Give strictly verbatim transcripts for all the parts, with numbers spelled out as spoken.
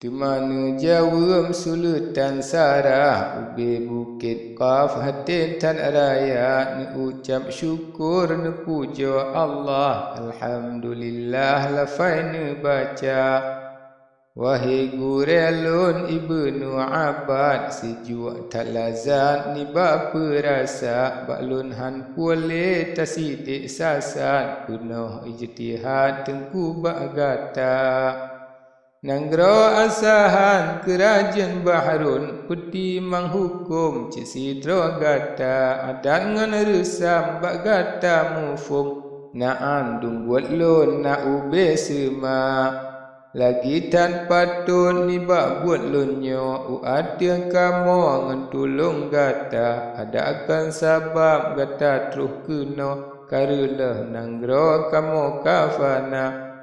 Teuma neujaweueb Suleutan Sarah ubé Bukét Qaf, até that raya neuucab syukur neupujoe Allah, alhamdulillah lafai neubaca. Wahé gurée lôn Ibnu Abbad, sijuek that lazat nibak peurasa, bak lôn han puléh tasidék sasat, peunoh ijtihad Teungku bak gata. Nanggroe Asahan keurajeuen Bahrun, peutimang huköm cit sidroe gata, adat ngon reusam bak gata muphom, na'am dum buet lôn na ubé seuma. Lagée that patot nibak buet lôn nyoe, u ateueh kamoe ngon tulông gata, adak kon sabab gata troh keunoe, ka reuloh nanggroe kamoe ka fana.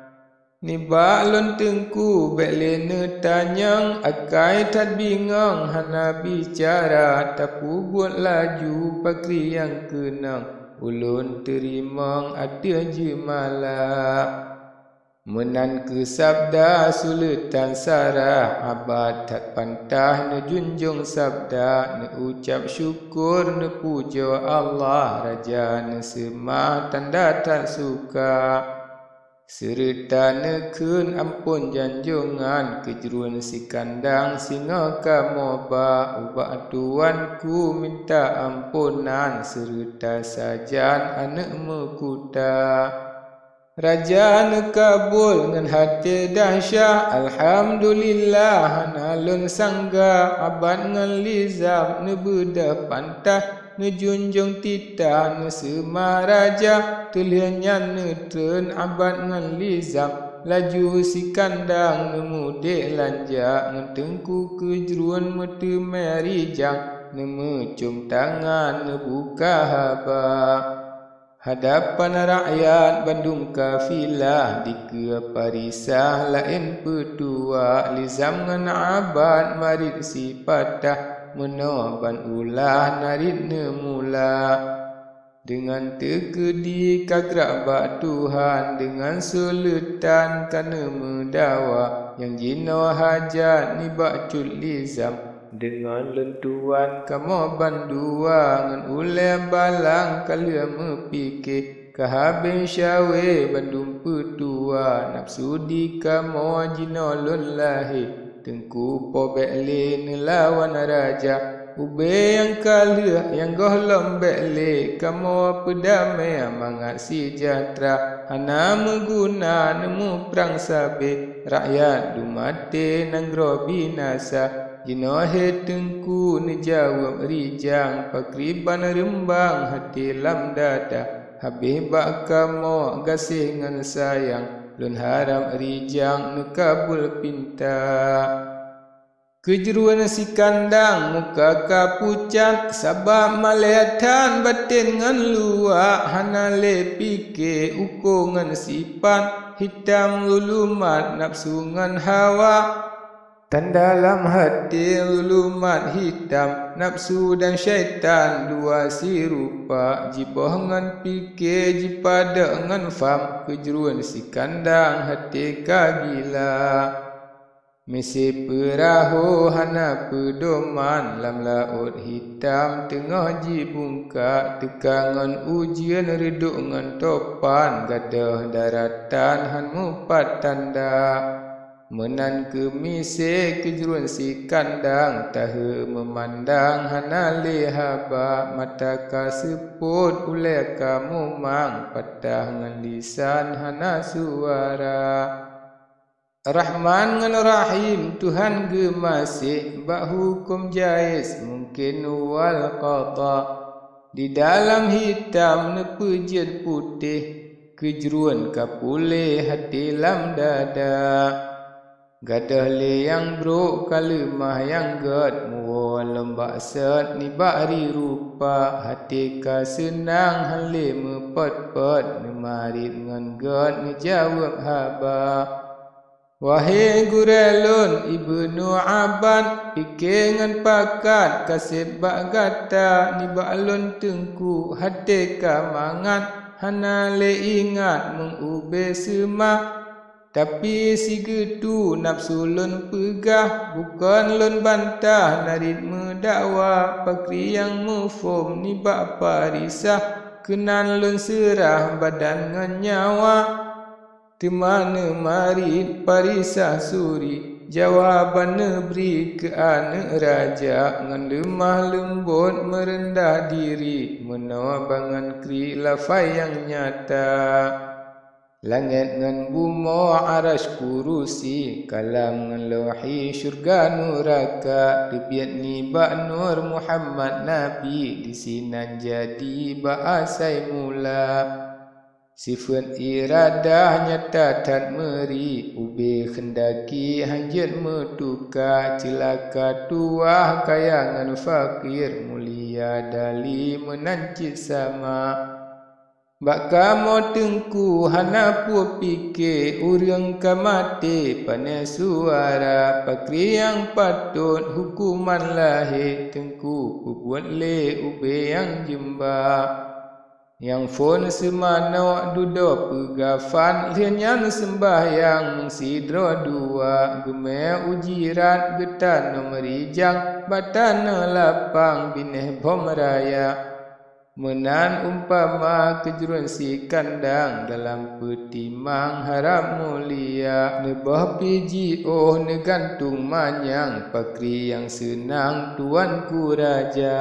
Nibak lôn Teungku bék lé neutanyong, akai that bingong hana bicara, tapeubuet laju pakri nyang keunong, ulôn teurimong ateueh jeumala. Meunan kheueh sabda Suleutan Sarah, Abbad that pantah neujunjung sabda, neuucab syukur neupujoe Allah, raja neuseumah tanda that suka. Seureuta neukheun amphon janjongan, Keujruen Sikandang singoh kamoe ba, ubak tuanku minta amphonan, seureuta sajan aneuëk meukuta. Raja neukabul ngon até dahsyat, alhamdulillah hana lôn sangga, Abbad ngon Lizam neubeudôh pantah, neujunjung titah neuseumah raja, teulheueh nyan neutreun Abbad ngon Lizam, laju Sikandang neumudek lanja, ngon Teungku Keujruen meuteumé rijang, neumeucom tangan neubuka haba. Hadapan rakyat bandum kafilah, dikeue parisah laén peutuah, Lizam ngon Abbad marit sipatah, meunoe ban ulah narit neumula. Deungon teukeudi ka grak bak Tuhan, deungon Suleutan ka neumeudawa, nyang jinoe hajat nibak Cut Lizam. Deungon lôn tuan kamoe bandua, ngon ulée balang ka lheueh meupike, ka habéh syawée bandum peutuah, nafsu di kamoe jinoe lôn lahé. Teungku po bék lé neulawan raja, ubé nyang ka lheueh nyang gohlom bék lé, kamoe peudamé mangat seujahteura, hana meuguna neumuprang sabé, rakyat dum maté nanggroe binasa. Jinoe hé Teungku neujaweueb rijang, pakriban reumbang até lam dada, habéh bak kamoe gaséh ngon sayang, lôn harab rijang neukabul pinta. Keujruen Sikandang muka ka pucat, sabab malée that batén ngon luwah, hana lé pike uko ngon sipat, hitam lulumat nafsu ngon hawa. Tanda lam até lulumat hitam, nafsu dan syaitan dua sirupa, jiboh ngon pike jipadok ngon fam, Keujruen Sikandang até ka gila. Miseue peurahô hana peudoman, lam laôt hitam teungoh jibungka, teuka ngon ujeuen reudok ngon topan, gadôh daratan han mupat tanda. Meunan kheueh miseue Keujruen Sikandang, tahe meumandang hana lé haba, mata ka seupôt ulée ka mumang, patah ngon lisan hana suara. Rahman ngon Rahim Tuhan geumaséh, bak huköm jaiz mungken wal qada. Di dalam hitam neupeujeuet putéh, Keujruen ka puléh até lam dada. Gadôh lé nyang brok ka leumah nyang gét, muwoe lom bak sét nibak rirupa, até ka seunang han lé meupot-pot, neumarit ngon gét neujaweueb haba. Wahé gurée lôn Ibnu Abbad, pike ngon pakat kaseb bak gata, nibak lôn Teungku até ka mangat, hana lé ingat meung ubé seumah. Tapi sigeutue nafsu lôn peugah, bukon lôn bantah narit meudakwa, pakri nyang muphom nibak parisah, keunan lôn seurah badan ngon nyawa. Teuma neumarit parisah suri, jawaban neubri keu aneuëk raja, ngon leumah leumbot meureundah diri, meunoe bangon krik lafai nyang nyata. Langét ngon bumoe, arasy, kurusi, kalam ngon lauhi, syeuruga nuraka, teubiet nibak nur Muhammad Nabi, disinan jadi bak asai mula. Sifeuet iradah nyata that meuri, ubé keundaki hanjeuet meutuka, ceulaka tuwah kaya ngon fakir, mulia dali meunan cit sama. Bak kamoe Teungku hana peue pike, ureuëng ka maté pané suara, pakri nyang patot huköman lahé, Teungku peubuet lé ubé nyang jeumba. Nyang phon seumanok dudoe peugafan, lheueh nyan seumbahyang sidroe dua, geumé ujirat geutanoh meurijang, bak tanoh lapang binéh bom raya. Meunan umpama keujruen sikandang, dalam peutimang harab mulia, neuboh pih jiôh neugantung manyang, pakri nyang seunang tuanku raja.